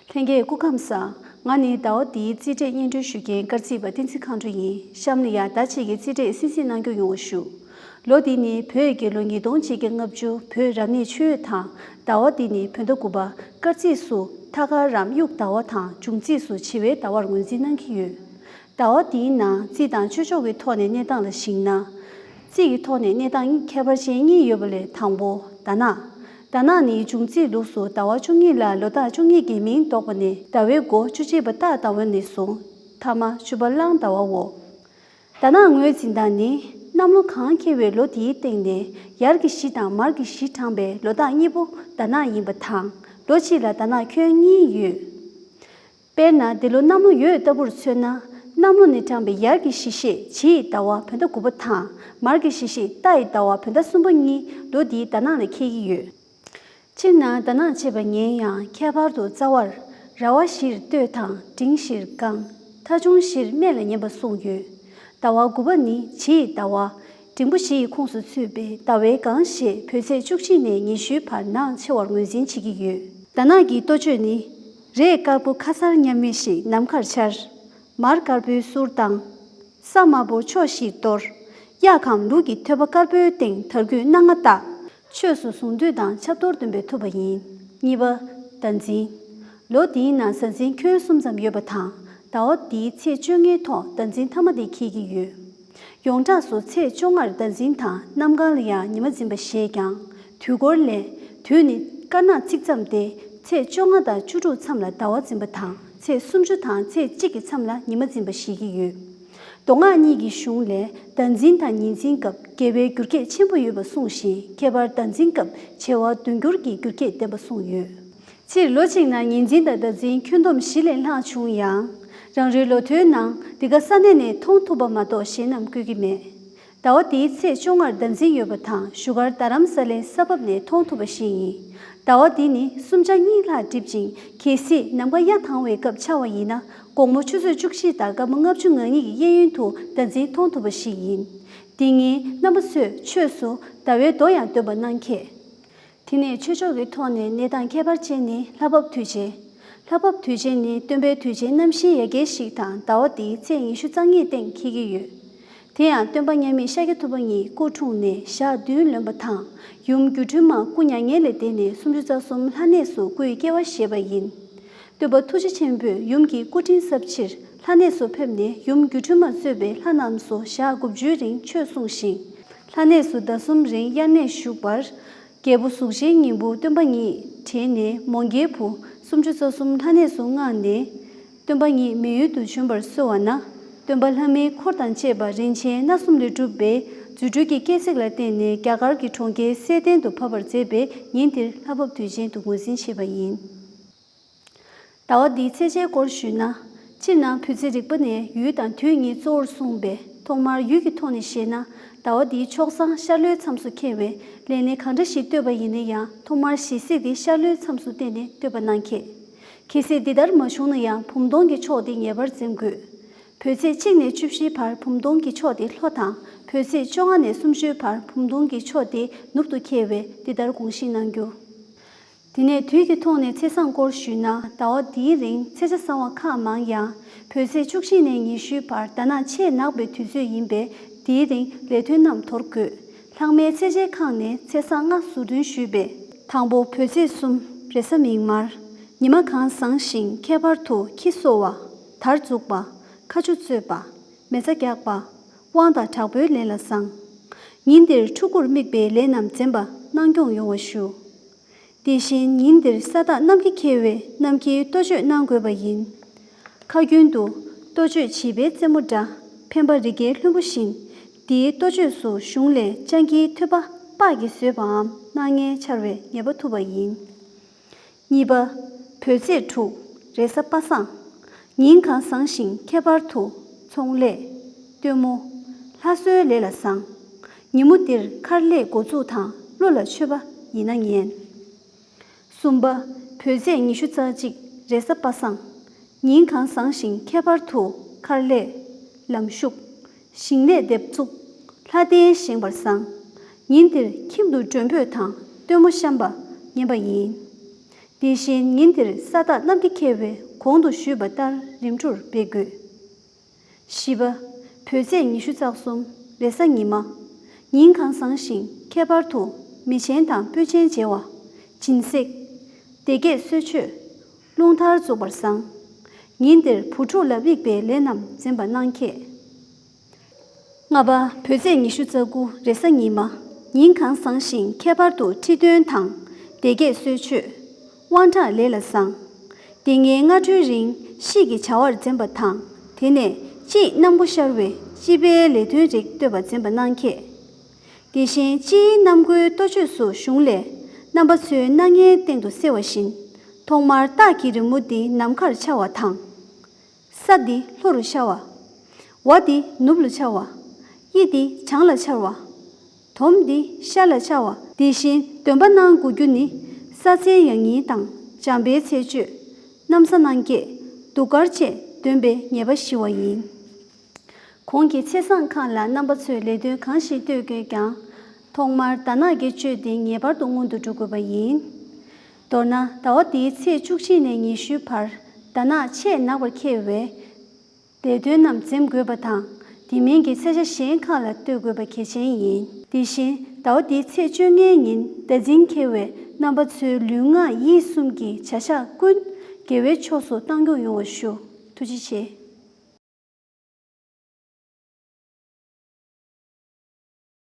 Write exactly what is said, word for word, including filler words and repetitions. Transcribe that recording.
ལྷན་རྒྱས་སྐུ་ཁམས་བཟང་། ང་ནི་ཟླ་བ་འདིའི་རྩིས་འབྲས་སྙན་སྒྲོན་ཞུ་མཁན་སྐར་རྩིས་པ་བསྟན་འཛིན་མཁའ་འགྲོ་ཡིན། གཤམ་ནས་ཡང་ཟླ་གཅིག་གི་རྩིས་འབྲས་གསན་གཟིགས་གནང་རྒྱུ་ཡོང་བ་ཞུ། ལོ་འདི་ནི་བོད་ཀྱི་ལོ་ཉིས་སྟོང་གཅིག་བརྒྱ་ལྔ་བཅུ་བོད་རབ་གནས་མཆོད་ཡོས་དང་། ཟླ་བ་འདི་ནི་བོད་ཟླ་དགུ་པ་སྐར་རྩིས་སུ་ཐ་སྐར་རམ་དབྱུག་ཟླ་བ་དང་། འབྱུང་རྩིས་སུ་བྱི་བའི་ཟླ་བར་ངོས་འཛིན་གནང་གི་ཡོད། ཟླ་བ་འདིའི་ནང་རྩིས་དང་ཆོས་ཕྱོགས་ཀྱི་ཐོག་ནས་གནས་སྟངས་ལ་གཞིགས་ན། རྩིས་ཀྱི་ཐོག་ནས་གནས་སྟངས་ཁྱད་པར་ཅན་གཉིས་ཡོད་པ་ལས། དང་པོ། ཟླ་ནག་ཟླ་ནག་ནི་འབྱུང་རྩིས་ལུགས་སུ་ཟླ་བ་བཅུ་གཉིས་ལ་ལོ་རྟགས་བཅུ་གཉིས་ཀྱི་མིང་འདོགས་པ་ནས། ཟླ་བའི་མགོ་བཅུ་གཅིག་པ་སྟག་ཟླ་བ་ནས་བཟུང་ཐ་མ་བཅུ་པ་གླང་ཟླ་བའོ། ཟླ་ནག་ངོས་འཛིན་སྟངས་ནི། གནམ་ལོ་གང་འཁེལ་བའི་ལོ་དེའི་སྟེང་ནས་ཡར་གྱི་བཞི་དང་མར་གྱི་བཞི་བགྲངས་པའི་ལོ་རྟགས་གཉིས་པོ་ཟླ་ནག་ཡིན་པ་དང་། ལོ་གཅིག་ལ་ཟླ་ནག་ཁྱོན་གཉིས་ཡོད། དཔེར་ན། འདི་ལོ་གནམ་ལོ་ཡོས་ལྟ་བུར་མཚོན་ན། གནམ་ལོ་ནས་བགྲངས་པའི་ཡར་གྱི་བཞི་ཤེས་བྱིའི་ཟླ་བ་བོད་ཟླ་དགུ་པ་དང་། མར་གྱི་བཞི་ཤེས་རྟའི་ཟླ་བ་བོད་ཟླ་གསུམ་པ་གཉིས་ལོ་འདིའི་ཟླ་ནག་ལ་འཁེལ་གྱི་ཡོད། སྤྱིར་ན་ཟླ་ནག་ཅེས་པ་ཉན་ཡང་ཁྱད་པར་དུ་རྩ་བར་ར་བ་བཞིར་སྟོད་དང་འབྲིང་བཞིར་སྒང་། ཐ་ཆུང་བཞིར་སྨད་ལ་ཉན་པ་གསུངས་ཡོད། ཟླ་བ་དགུ་པ་ནི་བྱིའི་ཟླ་བ། འབྲིང་པོ་བཞི་ཡི་ཁོངས་སུ་ཚུད་པའི་ཟླ་བའི་སྒང་ཞེས་བོད་ཚེས་བཅུ་གཅིག་ནས་ཉི་ཤུའི་བར་ནག་ཆེ་བར་ངོས་འཛིན་བྱེད་ཀྱི་ཡོད། ཟླ་ནག་གི་གཏོ་བཅོས་ནི། རས་དཀར་པོ་ཁ་སར་མཉམ་མེ་ཞིག་ནམ་མཁར་འཕྱར། མར་དཀར་པོའི་གསུར་བཏང་། ས་དམར་པོ་ཕྱོགས་བཞིར་གཏོར། གཡག་གམ་ལུག་གི་ཐོད་པ་དཀར་པོའི་སྟེང་དར་སྐུད་སྣ་ལྔ་བཏགས། ཆོས་སུ་གཟུངས་བསྡུས་དང་ཆབ་གཏོར་འདོན་པའི་ཐུབ་པ་ཡིན། གཉིས་པ། ཟླ་འཛིན། ལོ་འདིའི་ནང་ཟླ་འཛིན་ཁྱོན་གསུམ་ཙམ་ཡོད་པ་དང་། ཟླ་བ་འདིའི་ཚེས་བཅོ་ལྔའི་ཐོག་ཟླ་འཛིན་མཐའ་མ་དེ་འཁེལ་གྱི་ཡོད། ཡོངས་གྲགས་སུ་ཚེས་བཅོ་ལྔར་ཟླ་འཛིན་དང་གནམ་གང་ལ་ཡང་ཉི་མ་འཛིན་པ་ཞེས་ཀྱང་། དུས་འཁོར་ལས། དུས་ནི་དཀར་ནག་ཚིགས་མཚམས་ཏེ། ཚེས་བཅོ་ལྔ་དང་བཅུ་དྲུག་མཚམས་ལ་ཟླ་བ་འཛིན་པ་དང་། ཚེས་སུམ་ཅུ་དང་ཚེས་གཅིག་གི་མཚམས་ལ་ཉི་མ་འཛིན་པ་ཞེས་ཀྱི་ཡོད། མདོ་སྔགས་གཉིས་ཀྱི་གཞུང་ལས་ཟླ་འཛིན་དང་ཉི་འཛིན་སྐབས་དགེ་བའི་འགྱུར་ཁྱད་ཆེན་པོ་ཡོད་པ་གསུངས་ཤིང་། ཁྱད་པར་ཟླ་འཛིན་སྐབས་བྱེ་བ་བདུན་འགྱུར་གྱི་འགྱུར་ཁྱད་ལྡན་པ་གསུངས་ཡོད། སྤྱིར་ལོ་གཅིག་ནང་ཉི་འཛིན་དང་ཟླ་འཛིན་ཁྱོན་བསྡོམས་བཞི་ལས་ལྷག་བྱུང་ཡང་། རང་རེའི་ལོ་ཐོའི་ནང་འདི་ག་ས་གནས་ནས་མཐོང་ཐུབ་པ་མ་གཏོགས་གཞན་རྣམས་བཀོད་ཀྱི་མེད། ཟླ་བ་འདིའི་ཚེས་བཅོ་ལྔར་ཟླ་འཛིན་ཡོད་པ་དང་། བཞུགས་སྒར་རྡ་རམ་ས་ལའི་ས་བབ་ནས་མཐོང་ཐུབ་པ་ཞིག་ཡིན། ཟླ་བ་འདི་ནི་གསུམ་ཆ་གཉིས་ལྷག་འགྲིབ་ཅིང་། གལ་སྲིད་ནམ་མཁའ་གཡའ་དྭངས་བའི་སྐབས་འཆར་བ་ཡིན་ན། དགོང་མོ་ཆུ་ཚོད་བཅུ་གཅིག་དང་སྐར་མ་ལྔ་བཅུ་ང་གཉིས་ཀྱི་གཡས་གཡོན་དུ་ཟླ་འཛིན་མཐོང་ཐུབ་པ་ཞིག་ཡིན། འདི་ཉིན་རྣམ་པ་ཚོས་ཆོས་སུ་ཟླ་བའི་མདོ་ཡང་འདོན་པ་གནང་གལ། དེ་ནས་ཆོས་ཕྱོགས་ཀྱི་ཐོག་ནས་གནས་སྟངས་ཁྱད་པར་ཅན་ནི་ལྷ་བབས་དུས་ཆེན། ལྷ་བབས་དུས་ཆེན་ནི་སྟོན་པའི་དུས་ཆེན་རྣམ་བཞིའི་ཡ་གྱལ་ཞིག་དང་། ཟླ་བ་འདིའི་ཚེས་ཉི་ཤུ་རྩ་ལྔའི་སྟེང་འཁེལ་གྱི་ཡོད། དེ་ཡང་སྟོན་པ་མཉམ་མེད་ཤཱཀྱ་ཐུབ་པ་ཉིད་སྐུ་འཁྲུངས་ནས་ཞག་བདུན་ལོན་པ་དང་། ཡུམ་སྒྱུ་འཕྲུལ་མ་སྐུ་མྱ་ངན་ལས་འདས་ནས་སུམ་ཅུ་རྩ་གསུམ་ལྷ་གནས་སུ་སྐུའི་སྐྱེ་བ་བཞེས་པ་ཡིན། སྟོན་པ་ཐུགས་རྗེ་ཆེན་པོས་ཡུམ་གྱི་སྐུ་དྲིན་གསབ་ཕྱིར་ལྷ་གནས་སུ་ཕེབས་ནས། ཡུམ་སྒྱུ་འཕྲུལ་མ་གཙོས་པའི་ལྷ་རྣམས་སུ་ཞག་དགུ་བཅུའི་རིང་ཆོས་གསུངས་ཤིང་། ལྷ་གནས་སུ་ཟླ་གསུམ་རིང་དབྱར་གནས་བཞུགས་པར། རྒྱལ་པོ་གཟུགས་ཅན་སྙིང་པོ་སྟོན་པ་ཉིད་དྲན་ནས་མོའུ་འགལ་བུ་སུམ་ཅུ་རྩ་གསུམ་ལྷ་གནས་སུ་མངགས་ནས། སྟོན་པ་ཉིད་མི་ཡུལ་དུ་བྱོན་པར་གསོལ་བ་ན། སྟོན་པ་ལྷ་མིའི་འཁོར་དང་བཅས་པ་རིན་ཆེན་སྣ་གསུམ་ལས་གྲུབ་པའི་རྫུ་འཕྲུལ་གྱི་སྐྱེད་ཚིག་ལ་བརྟེན་ནས་རྒྱ་གར་གྱི་གྲོང་ཁྱེར་སེར་ལྡན་དུ་བབས་པར་མཛད་པས། ཉིན་དེར་ལྷ་བབས་དུས་ཆེན་དུ་ངོས་འཛིན་བྱས་པ་ཡིན། ཟླ་བ་འདིའི་ཚེས་ཆའི་སྐོར་ཞུས་ན། སྤྱིར་ན་བོད་ཚེས་རིག་པ་ནས་ཡུལ་དང་དུས་གཉིས་གཙོ་བོར་གསུངས་པས། ཐོག་མར་ཡུལ་གྱི་ཐོག་ནས་བཤད་ན། ཟླ་བ་འདིའི་ཕྱོགས་བཟང་ཤར་ལྷོའི་མཚམས་སུ་འཁེལ་བས། ལས་སྣེ་གང་འདྲ་ཞིག་བཏོད་པ་ཡིན་ན་ཡང་། ཐོག་མར་ཞལ་གཟིགས་དེ་ཤར་ལྷོའི་མཚམས་སུ་བསྟན་ནས་བཏོད་པ་གནང་གལ། གལ་སྲིད་འདི་ལྟར་མ་བྱུང་ན་ཡང་། བུམ་སྟོང་གི་ཕྱོགས་དེ་ངེས་པར་འཛེམ་དགོས། བོད་ཚེས་གཅིག་ནས་བཅུ་བཞིའི་བར་བུམ་སྟོང་གི་ཕྱོགས་དེ་ལྷོ་དང་། བོད་ཚེས་བཅོ་ལྔ་ནས་སུམ་ཅུའི་བར་བུམ་སྟོང་གི་ཕྱོགས་དེ་ནུབ་ཏུ་འཁེལ་བས། འདི་ལྟར་དགོངས་བཞེས་གནང་རྒྱུ། དེ་ནས་དུས་ཀྱི་ཐོག་ནས་ཚེས་བཟང་སྐོར་ཞུས་ན། ཟླ་བ་འདིའི་རིང་ཚེས་ཆ་བཟང་བ་ཁག་མང་ཡང་། བོད་ཚེས་བཅུ་གཅིག་ནས་ཉི་ཤུའི་བར་ཟླ་ནག་ཆེས་ནག་པའི་དུས་ཚོད་ཡིན་པས། འདིའི་རིང་ལས་དོན་རྣམས་དོར་དགོས། ལྷག་མའི་ཚེས་ཆའི་ཁག་ནས་ཚེས་བཟང་ལྔ་ཟུར་འདོན་ཞུས་པས། དང་པོ། བོད་ཚེས་གསུམ། རེས་གཟའ་མིག་དམར། ཉི་མ་གང་བཟང་ཞིང་ཁྱད་པར་དུ་ཁྱི་གསོ་བ། དར་འཛུགས་པ། ཁ་ཆུ་གཙོས་པ། མེ་བཙའ་རྒྱག་པ། དབང་དང་དྲག་པོའི་ལས་ལ་བཟང་། ཉིན་འདིར་ཕྲུ་གུར་དམིགས་པའི་ལས་རྣམས་འཛེམ་པ་གནང་སྐྱོང་ཡོང་བ་ཞུ། དེ་བཞིན་ཉིན་འདིར་ས་བདག་གནམ་ཁྱི་འཁེལ་བས་གནམ་ཁྱིའི་གཏོ་བཅོས་གནང་དགོས་པ་ཡིན། ཁ་རྒྱུན་དུ་གཏོ་བཅོས་བྱིས་པའི་རྩེད་མོ་འདྲ། འཕེན་པ་རི་རྒྱལ་ལྷུན་པོ་བཞིན། འདིའི་གཏོ་བཅོས་སུ་གཞུང་ལས་སྤྱང་ཀིའི་ཐོད་པ་སྤགས་ཀྱིས་བཟོས་པའམ་སྣ་ལྔའི་ཆར་བས་ཉེས་པ་ཐུབ་པ་ཡིན། གཉིས་པ། བོད་ཚེས་དྲུག། རེས་གཟའ་པ་སངས། ཉིན་གང་བཟང་ཞིང་ཁྱད་པར་དུ་ཚོང་ལས། སྟོན་མོ། ལྷ་གསོའི་ལས་ལ་བཟང་། ཉིན་མོ་འདིར་མཁར་ལས་འགོ་འཛུགས་དང་གླུ་ལ་མཆོད་པ་ཡིན་ན་ཉན། གསུམ་པ། བོད་ཚེས་ཉི་ཤུ་རྩ་གཅིག། རེས་གཟའ་པ་སངས། ཉིན་གང་བཟང་ཞིང་ཁྱད་པར་དུ་མཁར་ལས། ལམ་ཞུགས། ཞིང་ལས་འདེབས་འཛུགས། ལྷ་རྟེན་བཞེངས་པར་བཟང་། ཉིན་འདིར་ཁྱིམ་དུ་མགྲོན་འབོད་དང་སྟོན་མོ་བཤམས་པ་ཉན་པ་ཡིན། དེ་བཞིན་ཉིན་དེར་ས་བདག་གནམ་བདེ་ཁེལ་བའི་གོང་དུ་ཞུས་པ་ལྟར་རིམ་གྲོར་འབད་དགོས། བཞི་པ། བོད་ཚེས་ཉི་ཤུ་རྩ་གསུམ་རེས་གཟའ་ཉི་མ། ཉིན་གང་བཟང་ཞིང་ཁྱད་པར་དུ་མི་ཆེན་དང་སྤོས་ཆེན་བྱེ་བ། སྦྱིན་སྲེག། སྡེ་བརྒྱད་གསོལ་མཆོད། རླུང་ལྟར་འཛུགས་པར་བཟང་། ཉིན་དེར་བུ་ཕྲུག་ལ་དམིགས་པའི་ལས་རྣམས་འཛེམ་པ་གནང་གལ། ལྔ་པ། བོད་ཚེས་ཉི་ཤུ་རྩ་དགུ་རེས་གཟའ་ཉི་མ། ཉིན་གང་བཟང་ཞིང་ཁྱད་པར་དུ་ཁྲི་སྟོན་དང་སྡེ་བརྒྱད་གསོལ་མཆོད། དབང་དྲག་ལས་ལ་བཟང་། འདི་ཉིན་སྔ་དྲོའི་རིང་ཤིས་ཀྱི་བྱ་བར་འཛེམ་པ་དང་། དེ་ནས་དཔྱིད་གནམ་སྒོ་ཤར་བས་སྤྱི་པའི་ལས་དོན་རིགས་གཏོད་པ་འཛེམ་པ་གནང་གལ། དེ་བཞིན་དཔྱིད་གནམ་སྒོའི་ལྟོ་ཆས་སུ་གཞུང་ལས་རྣམ་པ་ཚོའི་སྣ་ལྔའི་སྟེང་དུ་གསལ་བ་བཞིན། ཐོག་མར་སྟག་གི་རི་མོ་འདི་ནམ་མཁར་འཕྱར་བ་དང་། ས་འདི་ལྷོ་རུ་འཕྱར་བ། ཝ་འདི་ནུབ་ལ་འཕྱར་བ། དབྱི་འདི་བྱང་ལ་འཕྱར་བ། དོམ་འདི་ཤར་ལ་འཕྱར་བ། དེ་བཞིན་འདོན་པ་གནང་དགོས་རྒྱུ་ནི། ས་ཚལ་ཡང་ཉིན་དང་འཇམ་པའི་ཚེས་གཅོད། གནམ་ས་སྣང་བརྒྱད། གདུགས་དཀར་བཅས་འདོན་པའི་ཉེས་པ་ཞི་བ་ཡིན། གོང་གི་ཚེས་བཟང་ཁག་ལ་རྣམ་པ་ཚོས་ལས་དོན་གང་ཞིག་གཏོད་དགོས་ཀྱང་། ཐོག་མར་དར་ནག་གི་གཅོད་དེ་ངེས་པར་དུ་སྔོན་དུ་འགྲོ་དགོས་པ་ཡིན། མདོར་ན་ཟླ་བ་འདིའི་ཚེས་བཅུ་གཅིག་ནས་ཉི་ཤུའི་བར་དར་ནག་ཆེས་ནག་པར་འཁེལ་བས། ལས་དོན་རྣམས་འཛེམ་དགོས་པ་དང་། དེ་མིན་གྱི་ཚེས་ཆ་གཞན་ཁག་ལ་གཏོད་དགོས་པ་གལ་ཆེན་ཡིན། དེ་བཞིན་ཟླ་བ་འདིའི་ཚེས་བཅོ་ལྔའི་ཉིན་ཟླ་འཛིན་འཁེལ་བས་རྣམ་པ་ཚོའི་ལུས་ངག་ཡིད་གསུམ་གྱི་བྱ་གཞག་ཀུན་དགེ་བའི་ཕྱོགས་སུ་བཏང་སྐྱོང་ཡོང་བ་ཞུ། ཐུགས་རྗེ་ཆེ།